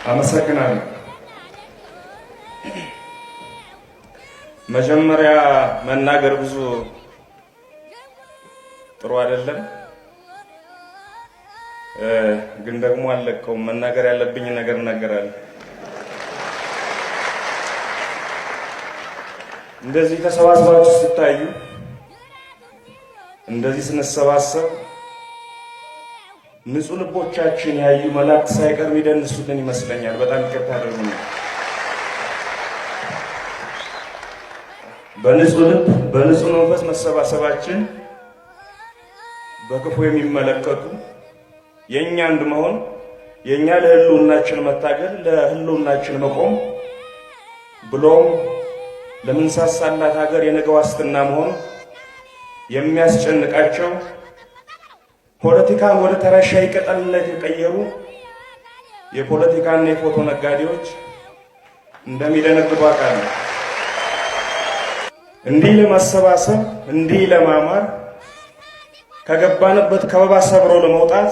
አመሰግናለሁ። መጀመሪያ መናገር ብዙ ጥሩ አይደለም፣ ግን ደግሞ አልለቀውም። መናገር ያለብኝ ነገር እናገራለሁ። እንደዚህ ተሰባስባችሁ ስታዩ፣ እንደዚህ ስንሰባሰብ ንጹህ ልቦቻችን ያዩ መላእክት ሳይቀር የሚደንሱልን ይመስለኛል። በጣም ይቅርታ አድርጉኝ። በንጹህ ልብ በንጹህ መንፈስ መሰባሰባችን በክፉ የሚመለከቱ የእኛ አንድ መሆን፣ የእኛ ለህልውናችን መታገል፣ ለህልውናችን መቆም፣ ብሎም ለምንሳሳላት ሀገር የነገ ዋስትና መሆን የሚያስጨንቃቸው ፖለቲካን ወደ ተራ ሻይ ቅጠልነት የቀየሩ የፖለቲካና የፎቶ ነጋዴዎች እንደሚደነግጡ አውቃለሁ። እንዲህ ለማሰባሰብ፣ እንዲህ ለማማር፣ ከገባንበት ከበባ ሰብሮ ለመውጣት፣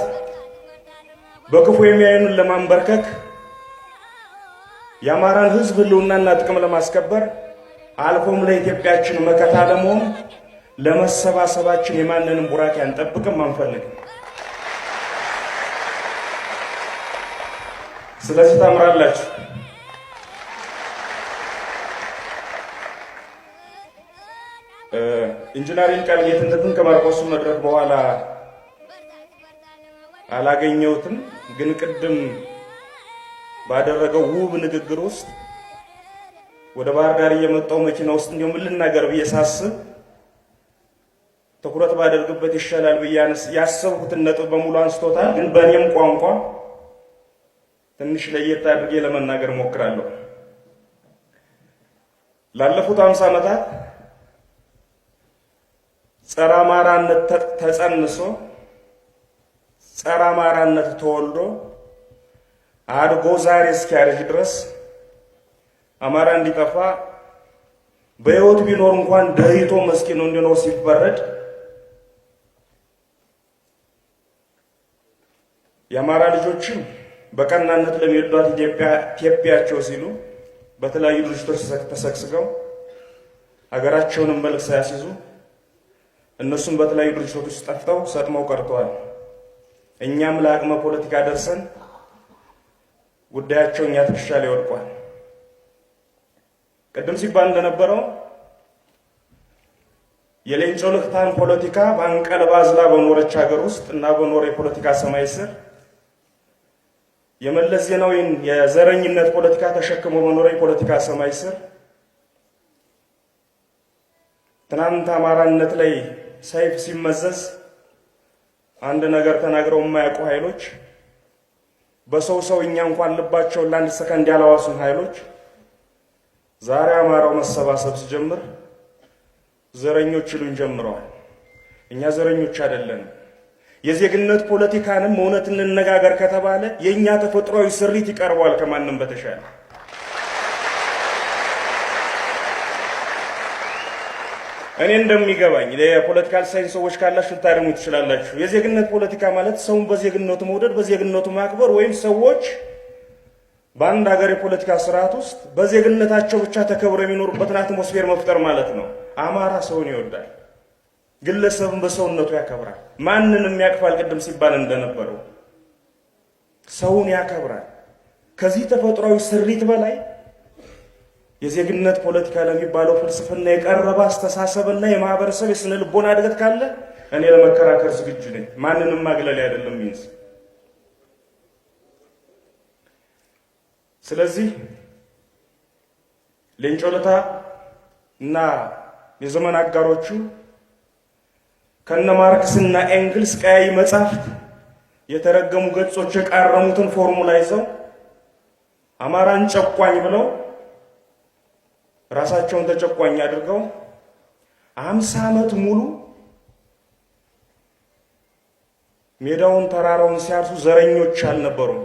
በክፉ የሚያዩንን ለማንበርከክ፣ የአማራን ሕዝብ ህልውናና ጥቅም ለማስከበር፣ አልፎም ለኢትዮጵያችን መከታ ለመሆን ለመሰባሰባችን የማንንም ቡራኬ አንጠብቅም፣ አንፈልግም። ስለዚህ ታምራላችሁ። ኢንጂነር ይልቃል ጌትነትን ከማርቆሱ መድረክ በኋላ አላገኘሁትም፣ ግን ቅድም ባደረገው ውብ ንግግር ውስጥ ወደ ባህር ዳር እየመጣው መኪና ውስጥ እንዲያው ምን ልናገር ብዬ ሳስብ ትኩረት ባደርግበት ይሻላል ብዬ ያሰብኩትን ነጥብ በሙሉ አንስቶታል። ግን በእኔም ቋንቋ ትንሽ ለየት አድርጌ ለመናገር ሞክራለሁ። ላለፉት 50 ዓመታት ጸረ አማራነት ተጸንሶ፣ ጸረ አማራነት ተወልዶ አድጎ ዛሬ እስኪያረጅ ድረስ አማራ እንዲጠፋ፣ በሕይወት ቢኖር እንኳን ደህይቶ መስኪን እንዲኖር ሲፈረድ፣ የአማራ ልጆችም በቀናነት ለሚወዷት ኢትዮጵያቸው ሲሉ በተለያዩ ድርጅቶች ተሰግስገው ሀገራቸውንም መልክ ሳያስይዙ እነሱም በተለያዩ ድርጅቶች ውስጥ ጠፍተው ሰጥመው ቀርተዋል። እኛም ለአቅመ ፖለቲካ ደርሰን ጉዳያቸው እኛ ትከሻ ላይ ወድቋል። ቅድም ሲባል እንደነበረው የሌንጮ ለታን ፖለቲካ በአንቀልባ አዝላ በኖረች ሀገር ውስጥ እና በኖረ የፖለቲካ ሰማይ ስር፣ የመለስ ዜናዊን የዘረኝነት ፖለቲካ ተሸክሞ በኖረ የፖለቲካ ሰማይ ስር፣ ትናንት አማራነት ላይ ሰይፍ ሲመዘዝ አንድ ነገር ተናግረው የማያውቁ ኃይሎች፣ በሰው ሰው እኛ እንኳን ልባቸውን ለአንድ ሰከንድ ያላዋሱን ኃይሎች ዛሬ አማራው መሰባሰብ ሲጀምር ዘረኞች ይሉን ጀምረዋል። እኛ ዘረኞች አይደለንም። የዜግነት ፖለቲካንም እውነት እንነጋገር ከተባለ የእኛ ተፈጥሯዊ ስሪት ይቀርበዋል ከማንም በተሻለ። እኔ እንደሚገባኝ የ political science ሰዎች ካላችሁ ልታርሙ ትችላላችሁ። የዜግነት ፖለቲካ ማለት ሰውን በዜግነቱ መውደድ፣ በዜግነቱ ማክበር ወይም ሰዎች በአንድ ሀገር የፖለቲካ ስርዓት ውስጥ በዜግነታቸው ብቻ ተከብረው የሚኖሩበትን atmosphere መፍጠር ማለት ነው። አማራ ሰውን ይወዳል፣ ግለሰብን በሰውነቱ ያከብራል፣ ማንንም ያቅፋል። ቅድም ሲባል እንደነበረው ሰውን ያከብራል። ከዚህ ተፈጥሯዊ ስሪት በላይ የዜግነት ፖለቲካ ለሚባለው ፍልስፍና የቀረበ አስተሳሰብና የማህበረሰብ የስነ ልቦና እድገት ካለ እኔ ለመከራከር ዝግጁ ነኝ። ማንንም ማግለል አይደለም means። ስለዚህ ሌንጮ ለታ እና የዘመን አጋሮቹ ከነ ማርክስና ኤንግልስ ቀያይ መጻሕፍት የተረገሙ ገጾች የቃረሙትን ፎርሙላ ይዘው አማራን ጨቋኝ ብለው ራሳቸውን ተጨቋኝ አድርገው 50 ዓመት ሙሉ ሜዳውን ተራራውን ሲያርሱ ዘረኞች አልነበሩም።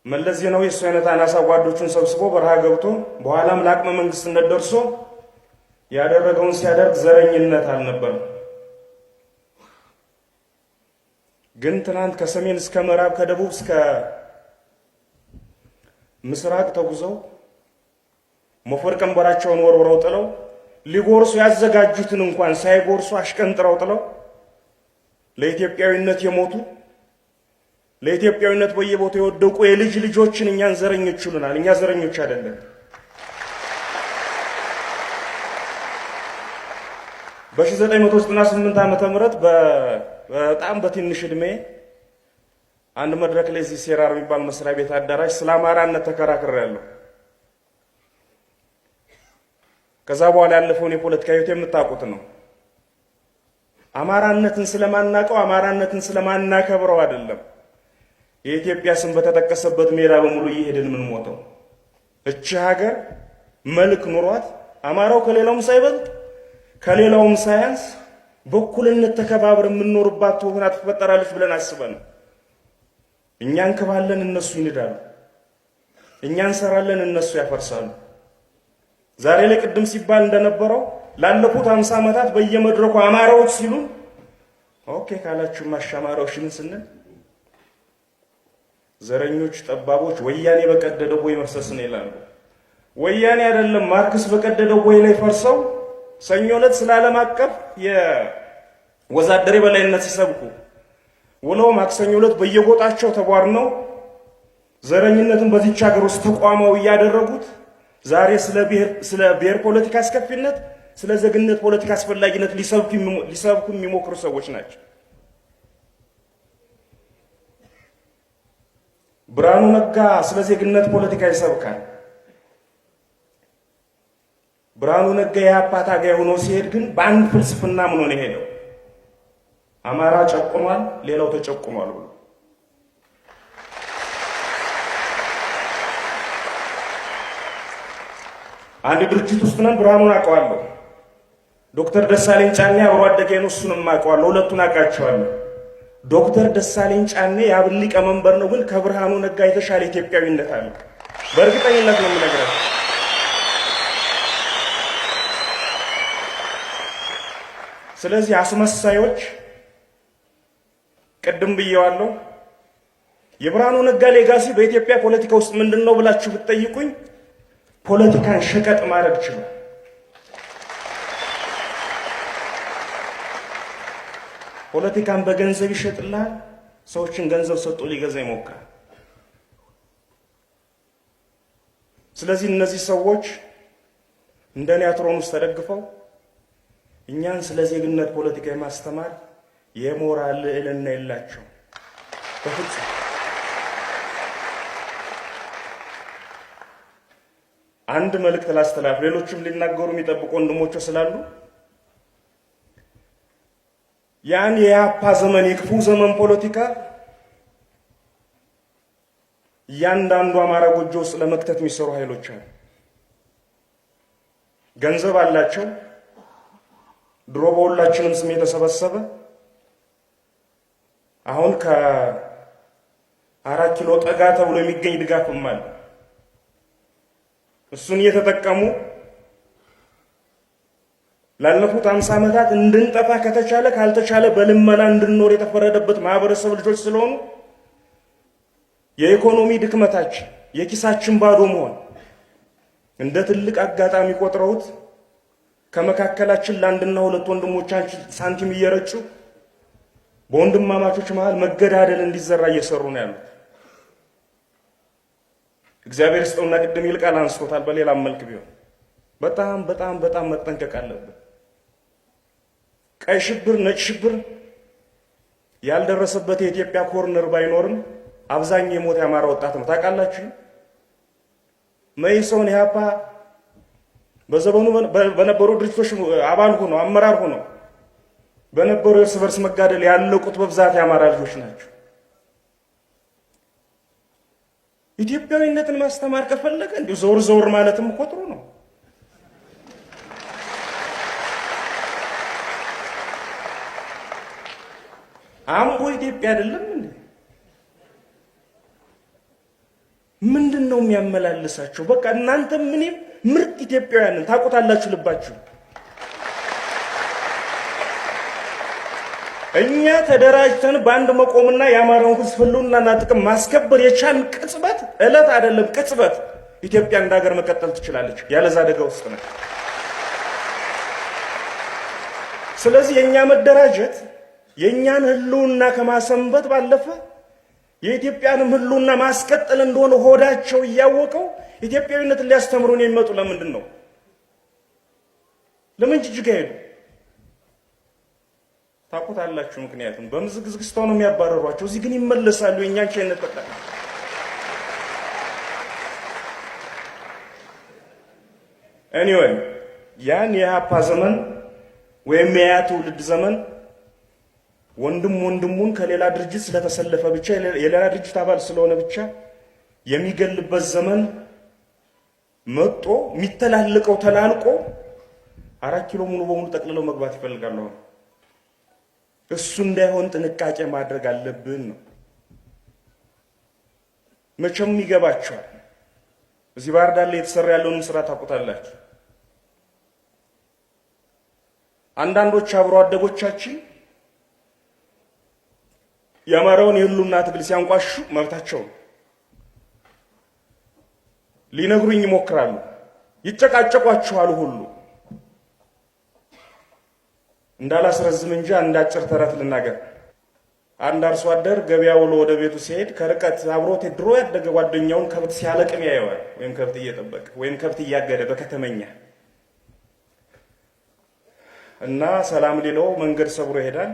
መለስ ዜናዊ የእሱ አይነት አናሳ ጓዶቹን ሰብስቦ በረሃ ገብቶ በኋላም ለአቅመ መንግስትነት ደርሶ ያደረገውን ሲያደርግ ዘረኝነት አልነበረም። ግን ትናንት ከሰሜን እስከ ምዕራብ፣ ከደቡብ እስከ ምስራቅ ተጉዘው ሞፈር ቀንበራቸውን ወርውረው ጥለው፣ ሊጎርሱ ያዘጋጁትን እንኳን ሳይጎርሱ አሽቀንጥረው ጥለው፣ ለኢትዮጵያዊነት የሞቱ፣ ለኢትዮጵያዊነት በየቦታው የወደቁ የልጅ ልጆችን እኛን ዘረኞች ይሉናል። እኛ ዘረኞች አይደለም። በ1998 ዓመተ ምህረት በጣም በትንሽ ዕድሜ አንድ መድረክ ላይ እዚህ ሴራር የሚባል መስሪያ ቤት አዳራሽ ስለ አማራነት ተከራክሬያለሁ። ከዛ በኋላ ያለፈውን የፖለቲካ ህይወት የምታውቁት ነው። አማራነትን ስለማናውቀው፣ አማራነትን ስለማናከብረው አይደለም። የኢትዮጵያ ስም በተጠቀሰበት ሜዳ በሙሉ እየሄድን የምንሞተው። እቺ ሀገር መልክ ኑሯት አማራው ከሌላውም ሳይበልጥ ከሌላውም ሳያንስ በእኩልነት ተከባብር የምንኖርባት ሆና ትፈጠራለች ብለን አስበን፣ እኛ እንክባለን፣ እነሱ ይንዳሉ። እኛ እንሰራለን፣ እነሱ ያፈርሳሉ። ዛሬ ላይ ቅድም ሲባል እንደነበረው ላለፉት 50 ዓመታት በየመድረኩ አማራዎች ሲሉ፣ okay ካላችሁ አማራዎች ምን ስንል ዘረኞች፣ ጠባቦች፣ ወያኔ በቀደደው ቦይ መፍሰስ ነው ይላሉ። ወያኔ አይደለም፣ ማርክስ በቀደደው ቦይ ላይ ፈርሰው ሰኞ ዕለት ስለ ዓለም አቀፍ የወዛደር የበላይነት ሲሰብኩ ውለው ማክሰኞ ዕለት በየጎጣቸው ተቧድነው ዘረኝነትን በዚች ሀገር ውስጥ ተቋማዊ እያደረጉት ዛሬ ስለ ብሔር ፖለቲካ አስከፊነት፣ ስለ ዜግነት ፖለቲካ አስፈላጊነት ሊሰብኩ የሚሞክሩ ሰዎች ናቸው። ብርሃኑ ነጋ ስለ ዜግነት ፖለቲካ ይሰብካል። ብርሃኑ ነጋ የኢህአፓ ታጋይ ሆኖ ሲሄድ ግን በአንድ ፍልስፍና ምን ሆነ የሄደው፣ አማራ ጨቁኗል፣ ሌላው ተጨቁኗል ብሎ። አንድ ድርጅት ውስጥ ነን። ብርሃኑን አውቀዋለሁ። ዶክተር ደሳለኝ ጫኔ አብሮ አደጌ ነው። እሱንም አውቀዋለሁ። ሁለቱን አውቃቸዋለሁ። ዶክተር ደሳለኝ ጫኔ የአብን ሊቀመንበር ነው፣ ግን ከብርሃኑ ነጋ የተሻለ ኢትዮጵያዊነት አለ። በእርግጠኝነት ነው የምነግራችሁ። ስለዚህ አስመሳዮች፣ ቅድም ብየዋለሁ። የብርሃኑ ነጋ legacy በኢትዮጵያ ፖለቲካ ውስጥ ምንድን ነው ብላችሁ ብትጠይቁኝ ፖለቲካን ሸቀጥ ማድረግ ችሏል። ፖለቲካን በገንዘብ ይሸጥልሃል። ሰዎችን ገንዘብ ሰጥቶ ሊገዛ ይሞክራል። ስለዚህ እነዚህ ሰዎች እንደ ኒያትሮን ውስጥ ተደግፈው እኛን ስለ ዜግነት ፖለቲካ የማስተማር የሞራል ልዕልና የላቸው በፍጹም። አንድ መልእክት ላስተላልፍ፣ ሌሎችም ሊናገሩ የሚጠብቁ ወንድሞች ስላሉ። ያን የኢህአፓ ዘመን የክፉ ዘመን ፖለቲካ እያንዳንዱ አማራ ጎጆ ውስጥ ለመክተት የሚሰሩ ኃይሎች አሉ። ገንዘብ አላቸው። ድሮ በሁላችንም ስም የተሰበሰበ፣ አሁን ከ4 ኪሎ ጠጋ ተብሎ የሚገኝ ድጋፍም አለ። እሱን እየተጠቀሙ ላለፉት 50 ዓመታት እንድንጠፋ ከተቻለ፣ ካልተቻለ በልመና እንድንኖር የተፈረደበት ማህበረሰብ ልጆች ስለሆኑ የኢኮኖሚ ድክመታችን፣ የኪሳችን ባዶ መሆን እንደ ትልቅ አጋጣሚ ቆጥረውት ከመካከላችን ለአንድና ሁለት ወንድሞቻችን ሳንቲም እየረጩ በወንድማማቾች መሃል መገዳደል እንዲዘራ እየሰሩ ነው ያሉት። እግዚአብሔር ይስጠውና ቅድም ይልቃል አንስቶታል። በሌላም መልክ ቢሆን በጣም በጣም በጣም መጠንቀቅ አለብን። ቀይ ሽብር፣ ነጭ ሽብር ያልደረሰበት የኢትዮጵያ corner ባይኖርም አብዛኛው የሞተ የአማራ ወጣት ነው። ታውቃላችሁ? መኢሶን፣ ኢህአፓ በዘመኑ በነበሩ ድርጅቶች አባል ሆነው፣ አመራር ሆነው በነበሩ የእርስ በርስ መጋደል ያለቁት በብዛት የአማራ ልጆች ናቸው። ኢትዮጵያዊነትን ማስተማር ከፈለገ እንዲሁ ዘውር ዘውር ማለትም እኮ ጥሩ ነው። አምቦ ኢትዮጵያ አይደለም እንዴ? ምንድን ነው የሚያመላልሳቸው? በቃ እናንተም ምንም ምርጥ ኢትዮጵያውያንን ታውቁታላችሁ ልባችሁ። እኛ ተደራጅተን በአንድ መቆምና የአማራውን ሕዝብ ህልውናና ጥቅም ማስከበር የቻልን ቅጽበት፣ እለት አይደለም ቅጽበት፣ ኢትዮጵያ እንደ ሀገር መቀጠል ትችላለች። ያለዛ አደጋ ውስጥ ነው። ስለዚህ የእኛ መደራጀት የእኛን ህልውና ከማሰንበት ባለፈ የኢትዮጵያንም ህልውና ማስቀጠል እንደሆነ ሆዳቸው እያወቀው ኢትዮጵያዊነትን ሊያስተምሩን የሚመጡ ለምንድን ነው? ለምን ጅጅጋ ሄዱ? ታውቁታላችሁ። ምክንያቱም በምዝግዝግዝታው ነው የሚያባረሯቸው። እዚህ ግን ይመለሳሉ። የእኛን ቻይነት ጠቅላላ። Anyway፣ ያን የኢህአፓ ዘመን ወይም የያ ትውልድ ዘመን ወንድም ወንድሙን ከሌላ ድርጅት ስለተሰለፈ ብቻ፣ የሌላ ድርጅት አባል ስለሆነ ብቻ የሚገልበት ዘመን መጦ የሚተላልቀው ተላልቆ 4 ኪሎ ሙሉ በሙሉ ጠቅልለው መግባት ይፈልጋሉ። አሁን እሱ እንዳይሆን ጥንቃቄ ማድረግ አለብን ነው። መቼም ይገባቸዋል። እዚህ ባህር ዳር ላይ የተሰራ ያለውንም ስራ ታውቁታላችሁ። አንዳንዶች አብሮ አደጎቻችን የአማራውን የህልውና ትግል ሲያንቋሹ መብታቸው ነው። ሊነግሩኝ ይሞክራሉ፣ ይጨቃጨቋችኋል ሁሉ። እንዳላስረዝም እንጂ አንድ አጭር ተረት ልናገር። አንድ አርሶ አደር ገበያ ውሎ ወደ ቤቱ ሲሄድ ከርቀት አብሮት ድሮ ያደገ ጓደኛውን ከብት ሲያለቅም ያየዋል። ወይም ከብት እየጠበቀ ወይም ከብት እያገደ በከተመኛ እና ሰላም ሊለው መንገድ ሰብሮ ይሄዳል።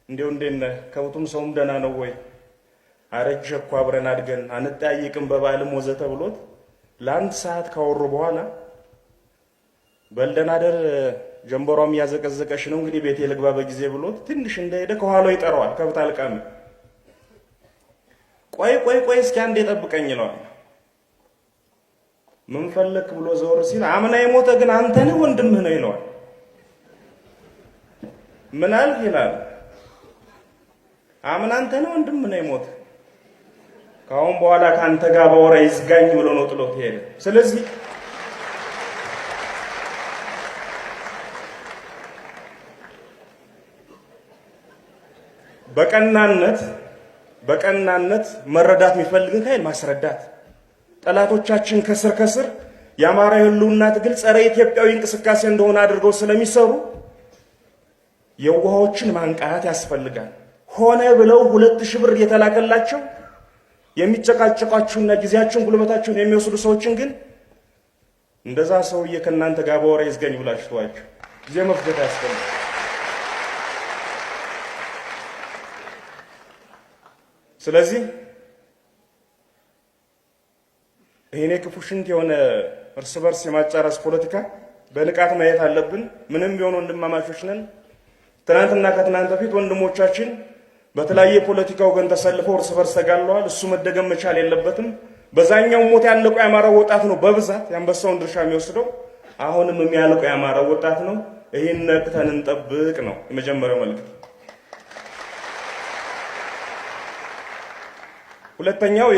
እንዲው እንዴት ነህ? ከብቱም ሰውም ደህና ነው ወይ? አረጀ እኮ አብረን አድገን አንጠያይቅም በበዓልም ወዘተ ብሎት ለአንድ ሰዓት ካወሩ በኋላ በል ደህና እደር፣ ጀንበሯም እያዘቀዘቀሽ ነው፣ እንግዲህ ቤቴ ልግባ በጊዜ ብሎት ትንሽ እንደሄደ ከኋላው ይጠራዋል። ከብት አልቃሚ። ቆይ ቆይ ቆይ እስኪ አንዴ ጠብቀኝ ይለዋል። ምን ፈለክ ብሎ ዘወር ሲል አምና የሞተ ግን አንተ ነህ ወንድምህ ነው ይለዋል። ምን አልክ ይላል። አምና አንተ ነህ ወንድምህ ነው የሞተ፣ ከአሁን በኋላ ከአንተ ጋር ባወራ ይዝጋኝ ብሎ ነው ጥሎት ሄደ። ስለዚህ በቀናነት መረዳት የሚፈልግን ኃይል ማስረዳት፣ ጠላቶቻችን ከስር ከስር የአማራ የህልውና ትግል ጸረ ኢትዮጵያዊ እንቅስቃሴ እንደሆነ አድርገው ስለሚሰሩ የዋሆችን ማንቃት ያስፈልጋል። ሆነ ብለው 2000 ብር እየተላከላቸው የሚጨቃጨቋችሁና ጊዜያቸውን ጉልበታቸውን የሚወስዱ ሰዎችን ግን እንደዛ ሰውዬ ከእናንተ ጋር በወሬ ይዝገኝ ብላችሁ ተዋቸው። ጊዜ መፍጀት አያስፈልግም። ስለዚህ ይሄኔ ክፉ ሽንት የሆነ እርስ በርስ የማጫረስ ፖለቲካ በንቃት ማየት አለብን። ምንም ቢሆን ወንድማማቾች ነን። ትናንትና ከትናንት በፊት ወንድሞቻችን በተለያየ የፖለቲካ ወገን ተሰልፈው እርስ በርስ ተጋድለዋል። እሱ መደገም መቻል የለበትም። በዛኛው ሞት ያለቀው የአማራው ወጣት ነው በብዛት የአንበሳውን ድርሻ የሚወስደው። አሁንም የሚያልቀው የአማራው ወጣት ነው። ይህን ነቅተን እንጠብቅ ነው የመጀመሪያው መልእክት። ሁለተኛው